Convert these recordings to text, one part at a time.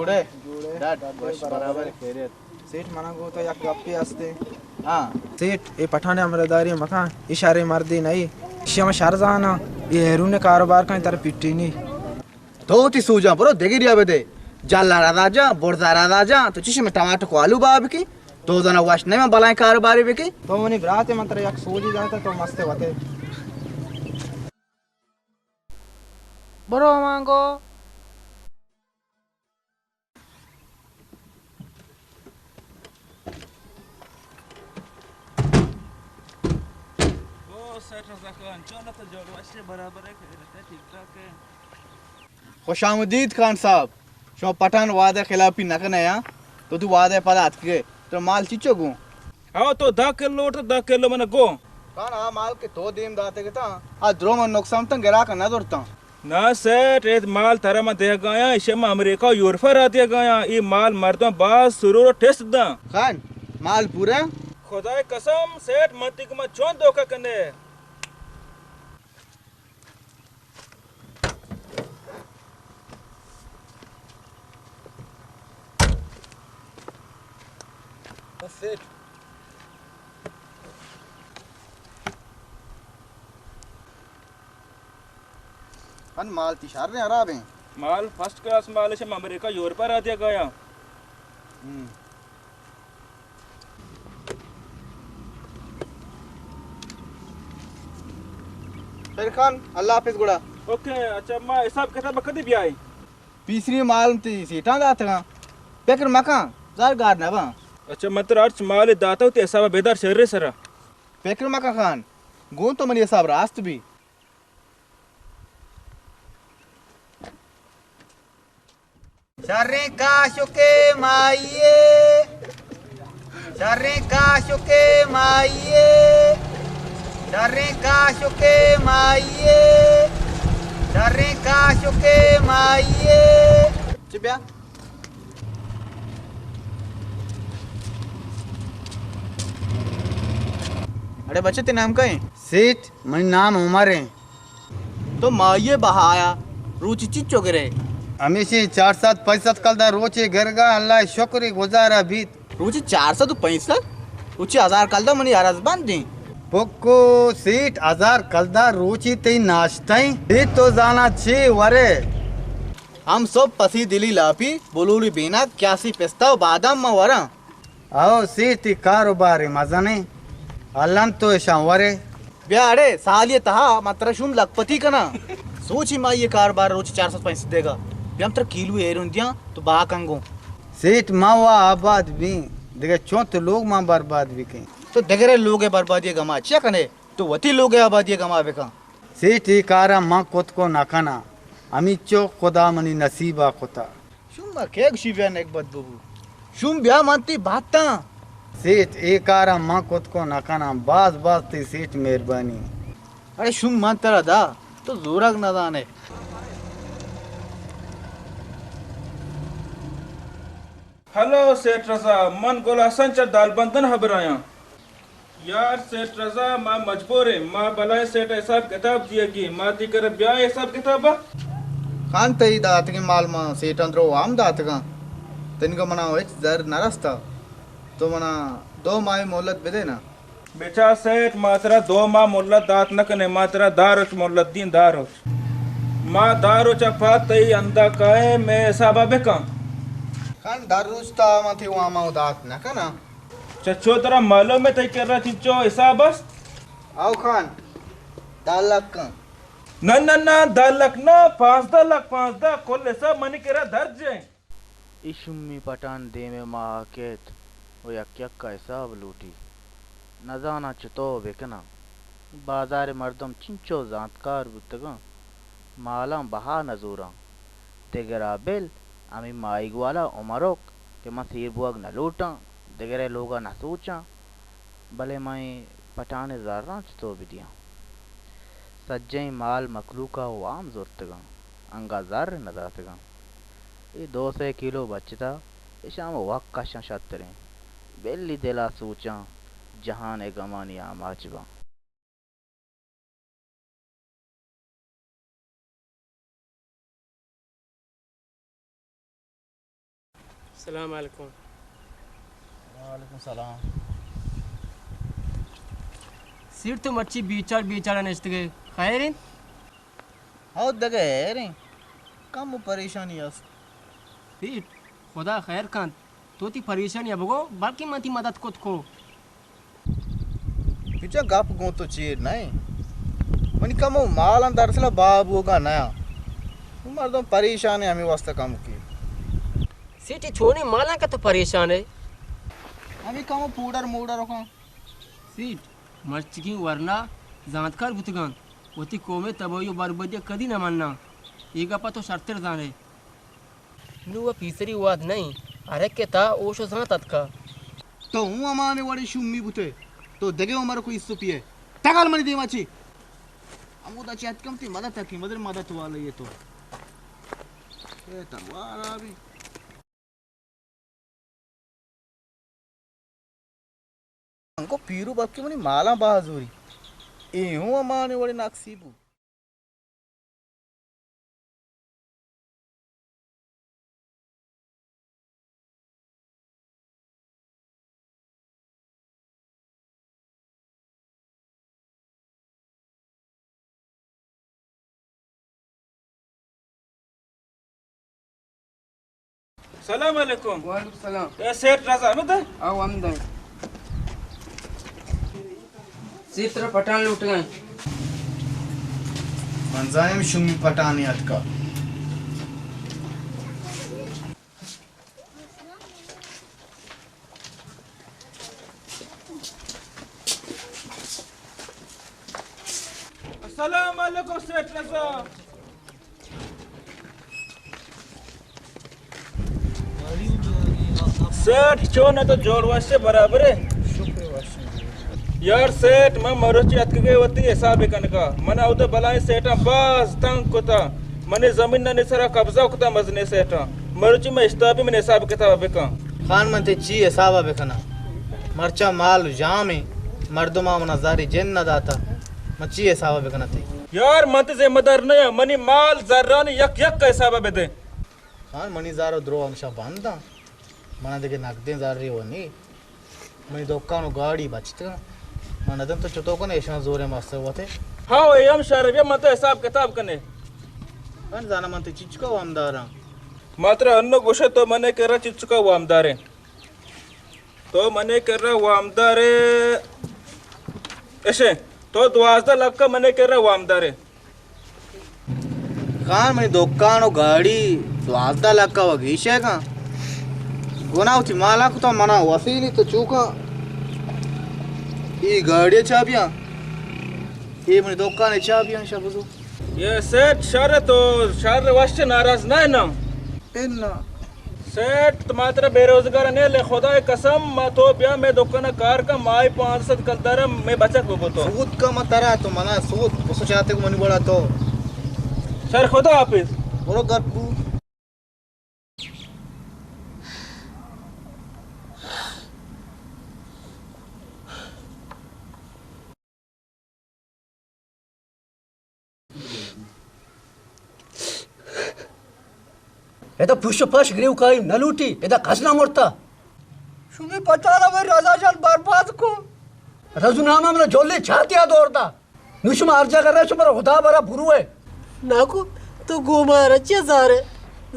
جوڑے؟ ڈاڈ، وش برابر، خیریت؟ سیٹھ، منا گو تو یک گپے ہستے۔ ہاں۔ سیٹھ، اے پٹھان ہمراہداری مکن، اے شریں مردے نئی۔ اشی ہم شر زانا، اے ہیرون کاروبار کن تر پیٹینی۔ تو وتی سوجاں برو دگریا بدے۔ جلا ردا جاں، برزا ردا جاں، تو چی شمے ٹماٹر کو آلو باب کی؟ تو زنا وش نہ من بلائیں کاروبارے بکی؟ تو منی براتے، من ترا یک سوجی داتا، تو مستے وتے۔ برو مانگو۔ او سیٹھ رضا خان، چون تو جوڑ وش ئے، برابر ئے، خیریت ئے، ٹھیک ٹھاک ئے؟ خوش آمدید خان صاحب، شما پٹھان وعدہ خلافی نہ کنے ہاں، تو تو وعدہ پدا اتکے، تو مال چیچو گوں؟ ہاں، تو دہ کلو لوٹ، دہ کلو من گوں۔ خان، آ مال کہ تو دیم داتے گتا، آ درو من نقصان تن گراک نہ درتاں۔ نا سیٹھ، اے مال ترا من دیگایاں، ایشی من امریکہ و یورپا را دیگایاں، اے مال مردم باز سرور و ٹیست داں۔ خان، مال پورا؟ خدائے قسم سیٹھ، من تیگ من چون دھوکہ کنے؟ بس سیٹھ۔ ہن مال تی شر ہیں، خراب ہیں؟ مال فرسٹ کلاس مال ہے، شم امریکہ یورپ را دیگایا۔ ہم۔ خیر خان، اللہ حافظ گڑا۔ اوکے، اچھا، ما حساب کتاب کدی بیائیں؟ پیسری مال تی سیٹاں داتگاں۔ فکر مکن، زر گار نہ باں۔ اچھا، من ترا ہرچ مال داتا، تی حساب بدار شرے سرا۔ فکر مکن خان، گوں تو منی حساب راست بی۔ شریں کاشکے مائیے، شریں کاشکے مائیے، شریں کاشکے مائیے، شریں کاشکے مائیے۔ چہ بیا۔ اڑے بچے، تی نام کئے؟ سیٹھ، منی نام عمر ہیں۔ تو ماہی بہایا روچی چچو گرے؟ ہمیشی چار سد پنچ سد کلدار روچے گرگا، اللہ شکر گزارا بیت۔ روچی چار سد و پنچ سد؟ روچی ہزار کلدار منی عرض بند دیں۔ پکو سیٹھ، ہزار کلدار روچی تئی ناشتہ ہیں۔ سیٹھ تو زانا چی ورے؟ ہم صبح پسی دلی لاپی، بلوڑی بینک، کیاسی پستہ و بادام ما وراں۔ او سیٹھ، تی کاروبار مزن ہیں، الم تو اشاں ورے۔ بیا اڑے، سالی تہا من ترا شوم لکھپتی کناں۔ سوچی ما یہ کاروبار روچ چار سد پنچ سد دیگا۔ بیا من ترا کیلو ایرون دیاں، تو بہا کن گوں۔ سیٹھ، ما وا آباد بیں، دگہ چون تو لوگ ما برباد بکیں۔ تو دگرے لوگ بربادی گما چیا کنے؟ تو وتی لوگ آبادی گما بکن۔ سیٹھ، اے کارا من کت کو نہ کناں، ہمیچو خدا منی نصیبا کتا۔ شوم ما کئے گوشی بیا نگبت ببو؟ شوم بیا من تی باتاں۔ سیٹھ، اے کارا من کت کو نہ کناں، باز باز تی سیٹھ مہربانی۔ اڑے شوم من ترا دا، تو زورگ نہ زانے۔ ہلو سیٹھ رضا، من گل حسن چہ دالبندن ہبرایاں۔ یار سیٹھ رضا، ما مجبور ایں، ما بلائیں سیٹھ ء حساب کتاب دیگی، ما تی کر بیا حساب کتاب ء۔ خان تئی داتگیں مال ما سیٹھاں درو وام داتگاں، تنیگا منا ہچ زر نہ رستا، تو منا دو ماہ مہلت بدے نا۔ بچار سیٹھ، ما ترا دو ماہ مہلت دات نہ کنیں، ما ترا دہ روچ مہلت دیں، دہ روچ۔ ما دہ روچ ء پد تئی ہندا کائیں، مئے حساب ء بکن۔ خان، دہ روچ تا ما تئی وام ء دات نہ کناں۔ چچو ترا معلوم ہے تئی کرا چنچو حساب است؟ او خان، دہ لکھ کن۔ نہ، نہ، نہ، دہ لکھ نہ، پانزدہ لکھ، پانزدہ، کل حساب منی کرا درج ہے۔ اے شومیں پٹھان دیم ء ماہ ء کیت و یک یک ء حساب لوٹی۔ نزاناں چتو بکناں۔ بازار ء مردم چنچو زانتکار بوتگاں، مالاں بہا نزوراں۔ دگرا بل، ہمے ماہیگ والا عمرک کہ من سیر بوگ نہ لوٹاں، دگرے لوگا نہ سوچاں، بلے من اے پٹھان ء زراں چتو بدیاں؟ سجہیں مال مخلوقا وام زرتگاں، انگا زر نہ داتگاں۔ اے دو سئے کیلو بچتا، اشاں وت کشاں شتریں۔ بلی دلا سوچاں، جہان ء گمانی آماچ باں۔ السلام علیکم۔ وعلیکم السلام۔ سیٹھ، تو مرچی بیچار بیچار نشتگے، خیر انت؟ ہو، دگہ خیر انت، کم پریشانی است۔ سیٹھ، خدا خیر کنت، تو تی پریشانی بگو، بلکہ من تی مدد کت کو۔ پچا گپ گوں تو چیر نہ ایں۔ منی کمو مالاں دراصل بہا بوگا نیا۔ مردم پریشان ایں ہمے واسطہ کمکی۔ سیٹھ، چونیں مالاں کہ تو پریشان ئے؟ ہمے کمو پوڈر موڈر کن۔ سیٹھ، مرچیگیں ورنا زانتکار بوتگاں، وتی قومے تباہی و بربادی کدی نہ مناں۔ اے گپا تو شرتر زانئے۔ نوں وَ پیسری وہد نہ اِنت، ہر یکے تہا ہوش ءُ زانت اتکا۔ تو اوں ہمانے وڑیں شومی بوتئے، تو دگہ عمر ءَ کوئی حصہ پیئے۔ تگل منی دیما چی؟ ہمودا چہ اتکم تئی مدت ءَ کیں، مدر مدت والے ئے تو۔ اے تلوار آ بی۔ انگو پیرو بلکہ منی مالاں باز زوری۔ اے ہوں ہمانے وڑیں ناکسی بو۔ سلام علیکم۔ وعلیکم سلام۔ اے سیٹھ رضا احمد ئے؟ او، ہمدا۔ سیٹھ ترا پٹھان لوٹگا۔ من زانم شومی پٹھانے اتکا۔ السلام علیکم سیٹھ رضا۔ سیٹھ، چون ئے تو؟ جوڑ وش ئے، برابر ئے؟ یار سیٹھ، من مروچی اتکگے وتی حساب کنگا۔ من اودا بلائیں سیٹاں باز تنگ کتا۔ منی زمینانی سرا قبضہ کتا مزنیں سیٹاں۔ مروچی من اشتاپی، من حساب کتاب بکن۔ خان، من تئی چی حساب بکناں؟ مرچاں مال جامیں، مردماں منا زری جن نہ داتا۔ من چی حساب بکناں تئی؟ یار، من تئی ذمہ دار نیاں، منی مال زرانی یک یک حساب بدے۔ خان، منی زر و درو ہمشہ بند آں۔ منا دگہ نقدیں زرے و نی۔ منی دکان و گاڑی بچتگاں۔ من ندن تو چتو کنے ایشاں زورے مستر وتے۔ ہاں، اے ہم شر، بیا من تو حساب کتاب کنے۔ من زاناں من تئی چچکا وامداراں۔ ما ترا انو گوشے تو منے کرا چچکا وامدارے۔ تو منے کرا وامدارے۔ اشے، تو دوازدہ لکھ کا منے کرا وامدارے۔ خان، منی دکان و گاڑی دوازدہ لکھ ءَ و گیش ئے کن۔ گناہ وتی مالا کتا، منا وسیلی تو چوکا۔ ای گاڑی چابیاں، ای منی دکان چابیاں، شابزو۔ یہ سیٹ شر تو شر وش ناراض نہ نا؟ انا۔ سیٹ، ما ترا بے روزگار نے لے، خدا قسم، ما تو بیا مئے دکان کار کن، ماہی پانچ سد کلدار مئے بچک ببو تو۔ سود کا ما ترا تو منا سود، بسو چاہتے کو منی بڑا تو۔ سر خدا حافظ۔ برو گپ بو۔ ادا پوش و پاش گریوکائی نہ لوٹی، ادا کس نہ مرتا۔ شمی پتارا میں رضا جان برباد کو۔ رضو نامہ منا جولے چاتی آ دور دا۔ نو شما ہر جاگہ رہ، شما را خدا برا برو ہے۔ ناکو، تو گو مارا چیا زارے؟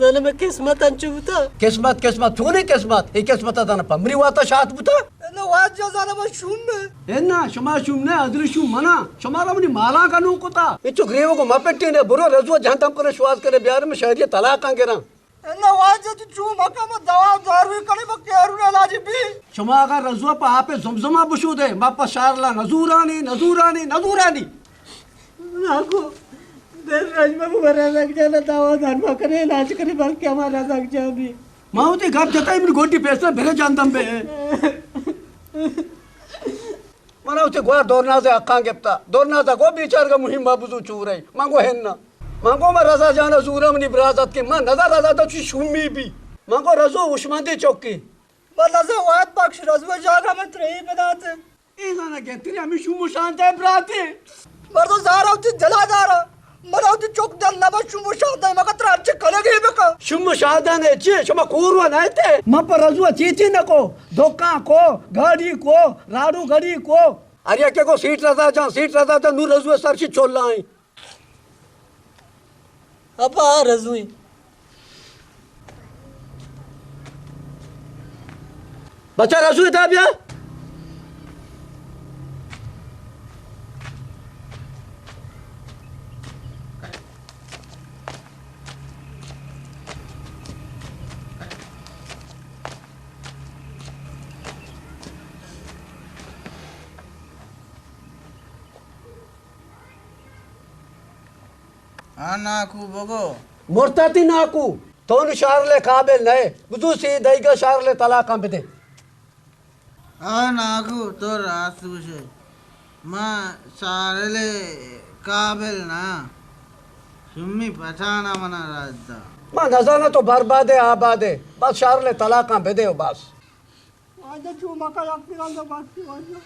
زانے میں قسمت انچو بوتا۔ قسمت، قسمت، چونی قسمت؟ اے قسمت دانا پمری واتا شات بوتا۔ انا واجہ زانا ما شوم میں۔ انا، شما شوم نہ، ادری شوم منا۔ شما را منی مالا کا نو کتا۔ اچو گریوکو ما پٹی نے، برو رضو جہنتم کرے، شواز کرے، بیار میں شہری طلاقاں گراں۔ انا واجہ تو چو مکا، ما دوا داروی کنی، ما کیرون علاجی بی۔ شما اگر رضو پہ آپ زمزمہ بشو دے، ما پہ شار لا نزورانی، نزورانی، نزورانی۔ ناکو، دل رجمہ کو رزق جانا دوا درما کرے، علاج کرے، بلکہ ہمارا رزق جان بی۔ ما ہوتی گپ جتا، من گوڈی پیسہ بھرے جاندم بے۔ منا وتی گوار دورناز ء حقاں گپتا۔ دورناز ء گو بیچارگ ء مہیم ء بزو چورئے۔ من گو ہن نہ۔ من گو من رضا جان ء زورا منی براز اتکیں۔ من نزا رضا تو چی شومی بی۔ من گو رضو ہوشمندی چوکی۔ من نزا واد بخش رضو ء جاگہ من ترے بدات۔ اے زانا گہتری ہمیں شوم و شانتہ براتے۔ مردو زارا وتی دلا دارا۔ منا وتی چک دل نہ بس، شوم و شاہ دائم اگہ ترا ہرچی کنگی بکن۔ شوم و شاہ دانے چی؟ شما کورو نہ تے؟ من پر رزو چی چی نکو، دکان کو، گاڑی کو، راڑو گاڑی کو۔ ہر یکے کو سیٹ رضا جان، سیٹ رضا جان، نو رزو سر چی چولائیں۔ ابا رزویں۔ بچہ رزو ادا بیا۔ ہاں ناکو بگو۔ مرتاتی ناکو، تو نو شارل ء قابل نہ ئے۔ بزو سی دئیگا شارل ء طلاقاں بدے۔ ہاں ناکو، تو راست گوشے۔ ما شارل ء قابل نہ آں۔ شمی پٹھان ء منا راج دا۔ ما نزاناں تو برباد ئے آباد ئے۔ بس شارل ء طلاقاں بدے و بس۔ واجہ چو مکا یک پلان دا باقی واجہ۔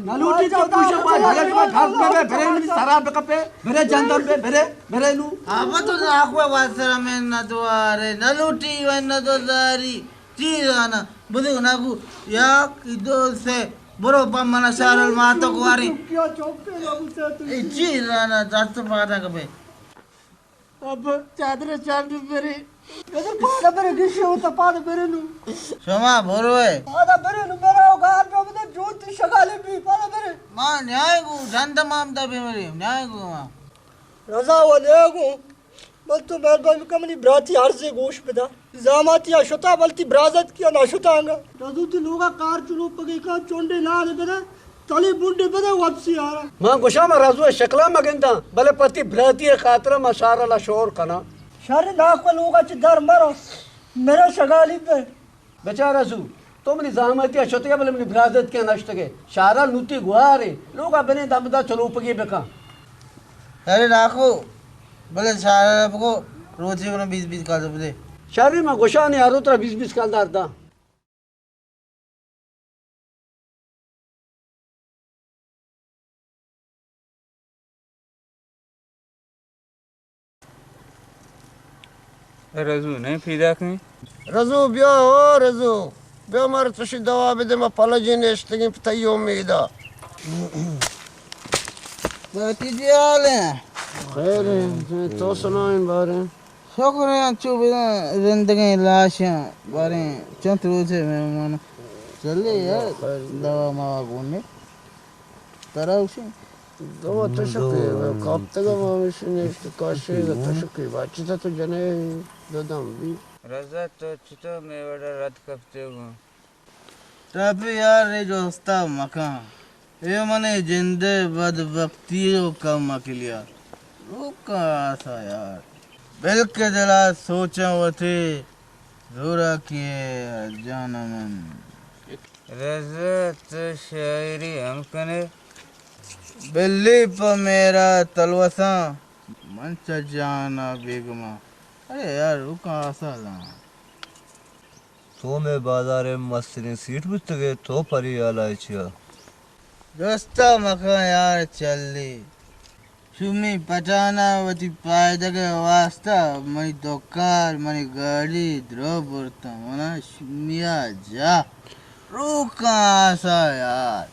نلوٹی تو پوشا پا جگہ جگہ گھر پہ بے، برے منی سرا بکپے، برے جندم بے، برے، برے نو۔ آبا تو ناکو واسرا من ندوارے، نلوٹی و ندواری، چی زانا، بدو ناکو، یک، دو، سے، برو پا منا شارل ماتو کوارے۔ چکیا چوکے ناکو سے تو۔ اے چی زانا، دست پادا کپے۔ اب چادر چانڈ برے۔ ادھر پادا برے گشے ہوتا پادا برے نو۔ شما بروئے۔ پادا برے نو برا گار پہ بدے جو تی شگالے بی پادا برے۔ ما نیائے گو جند مام دا بی مرے، نیائے گو ما۔ رضا و نیائے گو۔ بل تو مہربانی بکن منی براتی عرضے گوش بدا۔ زاماتی آ شتا بلتی برازت کیا نہ شتا انگا۔ رضو تی لوگا کار چلو پگے کا چونڈے نانے بدے۔ تلی بنڈے بدے واپسی آرا۔ من گوشاں، من رزو ء شکلاں مہ گنداں، بلے پہ تی براتی ء خاطر ء من شارل ء شور کناں۔ شر ناکو لوگ ء چہ در مرو، مرے شگالی بے۔ بچار رزو، تو منی زحمتی ء شتگ ئے، بلے منی برازتک ء نشتگ ئے۔ شارل نوتی گوہارے، لوگ ء بنند ہمدا چلوپگی بکن۔ ارے ناکو، بلے شارل ء بگو، روچے منا بیس بیس کلدار بدے۔ شری من گوشاں، نی ہر روچ ترا بیس بیس کلدار داں۔ رزو نہ پیداک ایں؟ رزو بیا، او رزو، بیا مارا چشی دوا بدے، ما پلجیں نشتگیں پہ تئی امیدا۔ باقی جی حال ایں؟ خیر ایں، تو سنائیں باریں۔ شکر ایں، انچو بزاں زندگیں لاشاں، باریں چنت روچے مہمان۔ چلے یار، دوا موا گونے۔ ترا گوشیں؟ دوا تشکے، کاپتگا ما ہمیشی نیشت کاشے، تشکے، باچتا تو جنے ددم بی۔ رضا تو چطور مے وڑا رد کپتے گوں؟ ٹاپی یار، اے جوستا مکن۔ اے منی جندئے بدبختی و کم عقلیا۔ روکاں آسا یار۔ بلکہ دلا سوچاں وتی زوراکی ء جاناں من۔ رضا، تو شاعری ہم کنے؟ بلی پہ میرا تلوساں، من چہ جانا بیگماں۔ ارے یار، روکاں آسا لاں۔ تو مئے بازار ء مستریں سیٹ بوتگ ئے، تو پری ہالائے چیا؟ جستا مکن یار چلی، شومی پٹانا وتی پائدگ ء واستا منی دکان، منی گاڑی درو برتاں، منا شومیا جا روکاں آسا یار۔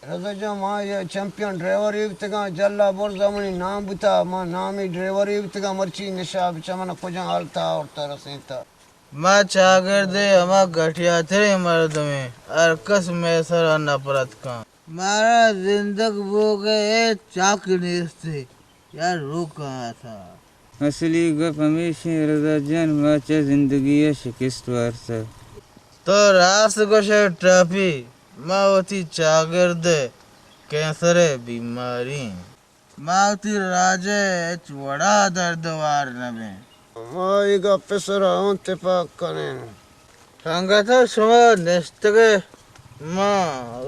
رضا جان، ما یک چیمپئن ڈرائیورے بوتگاں، جھل ء برز ء منی نام بوتا، ما نامی ڈرائیورے بوتگاں، مرچی نشہ بچا من کجام حالت ء آورتا رسینتا۔ ما چاگرد ء ہما گھٹیا تریں مردمیں، ہر کس مئے سرا نپرت کن۔ مارا زندگ بوگ ء ہچ حق نیست۔ یار روکاں آسا۔ اصلی گپ ہمیش انت رضا جان، ما چہ زندگی ء شکست وارتگ۔ تو راست گوش ئے ٹاپی، ما وتی چاگرد ء کینسر ء بیماری ایں۔ ما وتی راج ء ہچ وڑا درد وار نہ بیں۔ ما اے گپ ء سرا ہوں تپاک کنیں۔ سنگتاں، شما نشتگ ئے، ما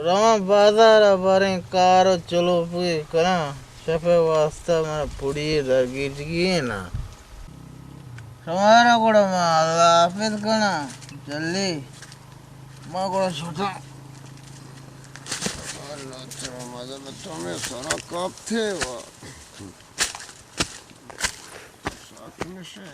رواں بازار ء باریں کار ء چلوپگی کناں، شپ ء واستا منا پڑی درگیجگی ایں نا۔ شمارا گڑا ما اللہ حافظ کناں، جلی ما گڑا شتاں۔ اللہ ترا مزہ بہ تو میں سرا کپتے و ساکن شے۔